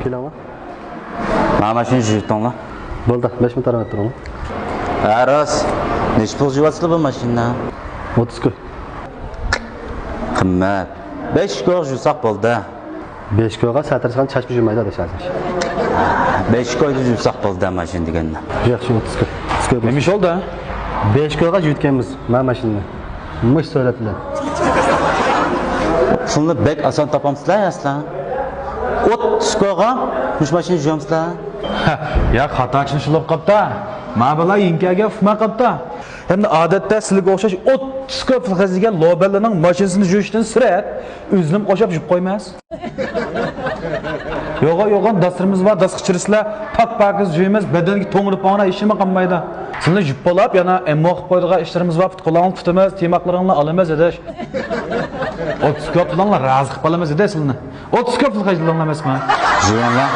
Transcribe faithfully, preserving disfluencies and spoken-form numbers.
كېلىڭلار. مانا ماشىنا يۈرتۈڭلار. بولدى، بەش مىنۇت ئارام تۇرۇڭلار. ھە راست. نەچچە پۇلغا يۈرۈۋاتىسىلەر بۇ ماشىنىنى؟ ئوتتۇز كوي. قىممەت. بەش كويغا يۈرسەك بولدى. بەش كويغا ساتىرىسىغان چاچما يۈرمەيدۇ ئاداش ھازىر. بەش كويدا يۈرسەك بولدى ماشىنا دېگەندە. ياخشى، ئوتتۇز كوي. ئوتتۇز كوي بولسۇن. نېمە ئىش بولدى؟ بەش كويغا يۈرتكەنمىز مانا ماشىنىنى. مۇش سۈرئەت بىلەن. پۇلنى بەك ئاسان تاپامسىلەر يا سىلەر؟ ئوتتۇز كويغا مۇش ماشىنا يۈرەمسىلەر؟ يا خاتا چۈشىنىش بولۇپ قاپتا. ما بالا يىڭكەگە ئۇقماي قاپتا. ھەمدە ئادەتتە سىلىگە ئوخشاش ئوتتۇز كوي پۇل خەجلىگەن لوبەللەرنىڭ ماشىنىسىنى يۇيۇشتىن سىرت ئۆزىنىمۇ ئوشاپ يۇيۇپ قويماس. يوغان يوغان داستىرىمىز بار، داسقا چىرىسىلەر، پاك پاكىز يۇيىمىز، بەدەنگە توڭۇرۇپ ماڭىنا ھېچنېمە قالمايدۇ. سىلىنى يۇيۇپ بولاپ يەنە ئەمما قىلىپ قويىدىغان ئىشلىرىمىز بار، پۇت قولىڭىزنى تۇتىمىز، تىيماقلىرىڭلارنى ئالىمىز ئاداش. ئوتتۇز كوي پۇلۇڭلار رازى قىلىپ قالىمىز ئاداش سىلىنى. ئوتتۇز كوي پۇل خەجلىدىڭلار ئەمەسمۇ؟ يۇيۇڭلار.